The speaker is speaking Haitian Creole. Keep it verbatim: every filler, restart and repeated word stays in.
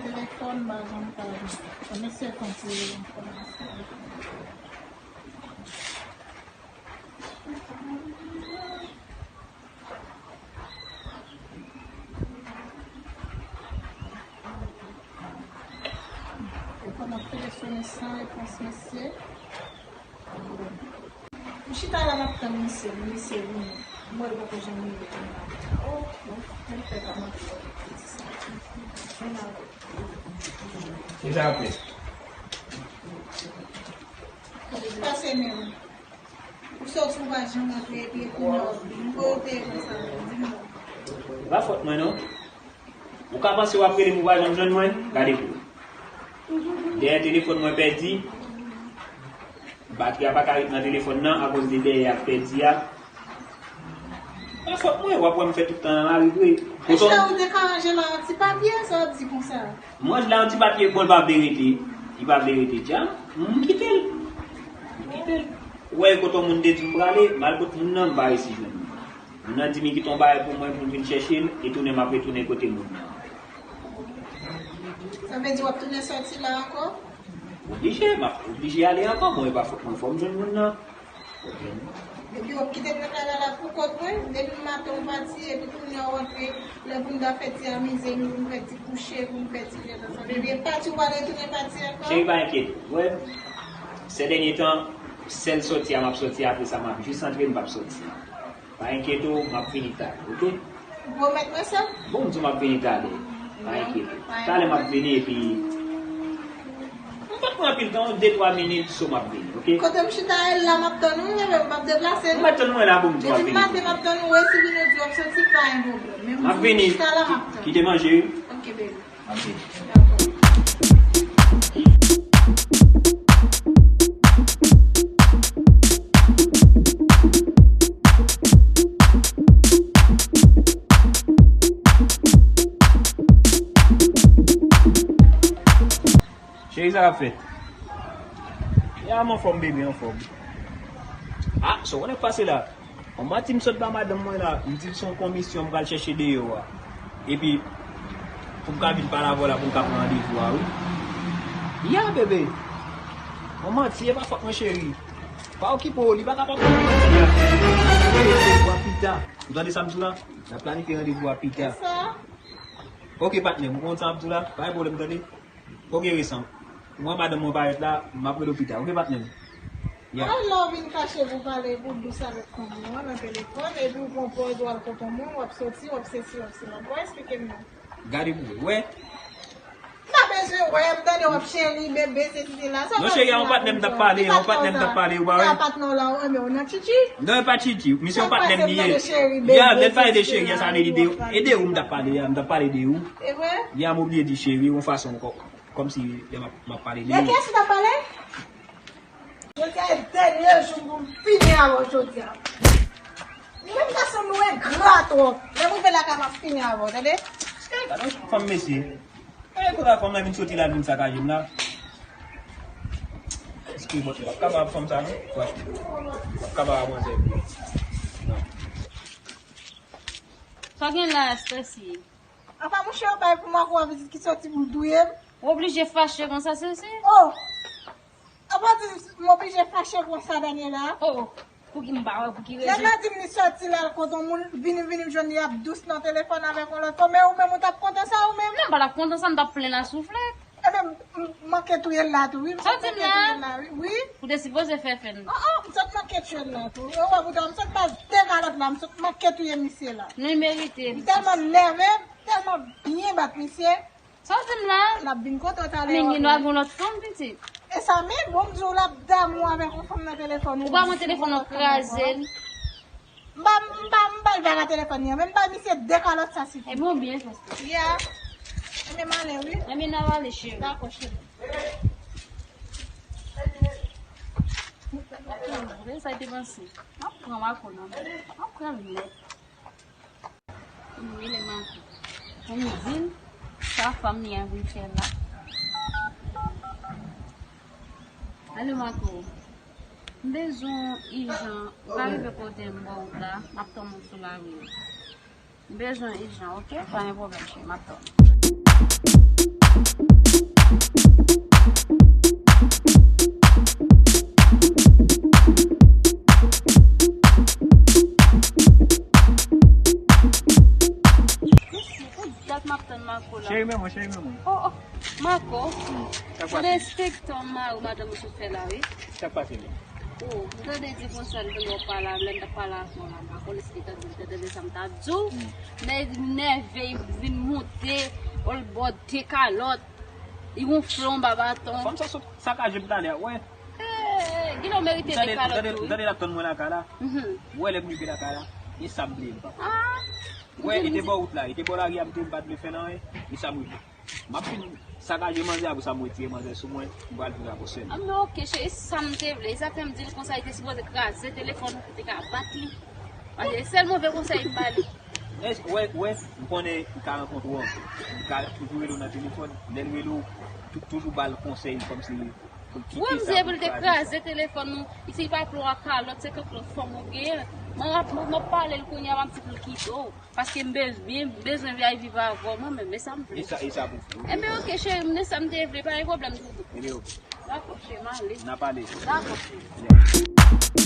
Telefòn, m pa janm ka. Mesye kontinye enfòmasyon. Telefòn ap pede sonnen san repons, mesye. M chita la, m ap tann misye, misye vini. M wè l poko janm rive kounye a. Oh, bon, men fè kòman. Ki sa ap fè? Pase menm. Ou sòti, ou pa janm antre, epi kounye a w ap vini. Ou te konsa, di m non. E pa fòt mwen, non. Ou ka panse w ap rele m, ou pa janm jwenn mwen? Gade pou ou. Dèyè telefòn mwen pèdi. Batri a pa ka ret nan telefòn nan akoz de dèyè a k pèdi a. Pa fòt mwen, w ap wè m fè tout tan nan lari vre. Èske ou te ka ranje la yon ti papye, sa w ap di konsa? M ranje la yon ti papye, bon, li pa vle rete. Li pa vle rete, dja. M kite l. M kite l. Ou wè kote yon moun te di m prale, m al kot moun nan, m pa resi jwenn li. Moun nan di m li kite yon bagay pou mwen, pou m vin chèche l, e tounen m ap retounen kote moun nan. Sa vle di w ap tounen sòti la ankò? Oblije, m ap oblije ale ankò, bon, e pa fòt mwen, fò m jwenn moun nan. Epi w ap kite m nan kay la la pou kont mwen, depi maten w pati, epi kounye a w antre, lè pou n ta fè ti amize nou, pou n fè ti kouche, pou n fè ti jwèt ansanm. Epi e pati w pral retounen pati ankò? Cheri, pa enkyete w. Wè, sè dènye tan, sèl sòti a m ap sòti, apre sa m ap jis antre, m p ap sòti. Pa enkyete w, m ap vini talè, oke? Ou pwomèt mwen sa? Bon, m di w m ap vini talè. Pa enkyete w. Talè m ap vini epi m p ap pran anpil tan, de twa minit, so m ap vini, oke? Kote m chita a la, m ap tann ou, men m p ap deplase non. Ou mèt tann mwen la pou m di w m ap vini. Depi maten m ap tann ou, e si vini w di w ap soti, pa gen pwoblèm. Men m di w m chita la, m ap tann. Kite manje, wi. Oke, baby. Cheri, sa k ap fèt? Ya, m anfòm, bebe, anfòm. Ah, so, konnen k pase la? Yon manti m sot ba madanm mwen la, m di l se yon komisyon m pral chèche deyò a. Epi, pou m ka vin pale avè w la, pou m ka pran randevou a, wi. Ya, bebe. Yon manti, e pa fòt mwen, cheri. Pa okipe w, li pa kapab pran randevou a pita. Ou tande sa m di w la? N ap planifye randevou a pita. Oke, patnè m, ou konn sa m ap di w la? Pa gen pwoblèm, tande. Oke, resan. Mwen, madanm mwen parèt la, m ap rele w pita. Oke, patnè m? Ya. Alò, w vin kache pou pale, pou dous avèk fanm ou an nan telefòn, epi w pran pòz, w al kot yon moun, w ap soti, w ap sesi, w ap sela. Bon, eksplike m non. Gade pou w wè. M pa bezwen wè, m tande w ap cheri, bebe, sesi, sela. Non, cheri, a yon patnè m t ap pale, a yon patnè m t ap pale, ou pa wè? Sa patnè w la, ou renmen w nan tchitchi? Non, e pa tchitchi. Misye yon patnè m li ye. Ya, lè l pale de cheri, sa vle di de, e de ou m t ap pale a, m t ap pale de ou. E vre? Ya, m obliye di cheri, yon fason kò-, kòmsi lè m ap, m ap pale de ou. De kiyès ou t ap pale? Jodi a e dènye jou m pou m fini avè w jodi a. Ou menm gason nou engra twòp. Lè m rive lakay m ap fini avè w, tande? Gade yon fanm mesye. Gade kote fanm nan vin soti la, l vin sakaje m la. Eskize mwen, m p ap kapab fanm sa non. M p ap kapab manzè. Non. Sa gen la, Stacy? Apa monchè, w bay pou m ankò yon pitit ki soti pou l touye m? Ou oblije fache konsa, Stacy? Oh! Apa di m oblije fache konsa, Daniela? Oh, oh. Pouki m pa wè, pouki rezon? Lè m di m li soti la, l kontan moun, vini, vini, m jwenn li ap dous nan telefòn avèk yon lòt fanm, men ou menm ou t ap kontan sa ou menm? Non, m pa t ap kontan sa, m t ap plen la souflèt. Ebyen, m, m manke touye l la tou, wi. M sot manke touye l la, wi. Wi. Ou te sipoze fè fè n. Oh, oh, m sot manke touye l la tou. Ou wè, poutan, m sot ba l de kalòt la, m sot manke touye misye la. Nou merite. M tèlman nève, m tèlman byen bat misye. Sa w di m la? L ap vin kote w talè. Men gen dwa gen lòt fanm, pitit. E sa, men bon, m di w l ap damou avèk yon fanm nan telefòn. Ou pa wè telefòn nan kraze l. M pa, m pa, m pa l vag a telefòn li an, men m bay misye de kalòt, sa sifi. Ebyen, w byen fè sa. Ya. Ebyen, m ale, wi. Ebyen, n ap ale, cheri. Dakò, cheri. Sa te panse. M ap pran Marco nan men. M ap pran l nèt. M rele Marco. Pou m di l sa fanm li an vin fè la. Alo, Marco. M bezwen w ijan. Ou ka rive kote m bò wout la. M ap tann ou sou lari. M bezwen w ijan, oke? Pa gen pwoblèm, cheri. M ap tann ou. Mesye, pou dat m ap tann Marco la. Cheri, men mwen, cheri, men mwen. Oh, oh, Marco. Hmm. Sa k pase? Mwen enspektè mari madanm ou sot fè la, wi. Sa k pase menm? Oh, m tande di konsa, l tande w ap pale, lè m t ap pale avè w la, Marco, l esplike, tande, tande sa m t ap di w. Hmm. Nève, nève, vin moute, olbòd, te kalòt. Li wonfle anba baton. Fanm sa sot sakaje m talè a, wè. Eh, Guido merite de kalòt tou, wi. Tande l ap tann mwen lakay la. Mhm. Ou wè lè m rive lakay la, e sa m bliye li, papa. Ah. Ou wè, li te bò wout la, li te bò lari a, m te, m pa t vle fè l anyen, e sa m rive. M ap fin sakaje manzè, apre sa m retire manzè sou mwen, m pral vin rapwoche l. Ah, men oke, cheri, sa m te vle. Sa fè m di l konsa, li te sipoze kraze telefòn ou pou te ka bat li. Paske sèl move konsèy m ba li. Wè, wè, m konnen m ka rankontre w ankò. M ka toujou rele w nan telefòn. Lè l rele w, tou- toujou ba l konsèy kòmsi pou l kite sa pou l kraze sa. Wè, m di pou l te kraze telefòn ou. Si pa pran kalòt, se kèk lòt fòm ou genyen. Mwen ap, mwen ap pale l kounye a, m ap di pou l kite w. Paske m bez- byen- m bezwen vin viv avè w mwen menm, e sa m vle. E sa, e sa pou fè. Enben, oke, cheri, m, e sa m te vle, pa gen pwoblèm, doudou. Enben, oke. Dakò, cheri, m ale. N a pale. Dakò, cheri. Yeah.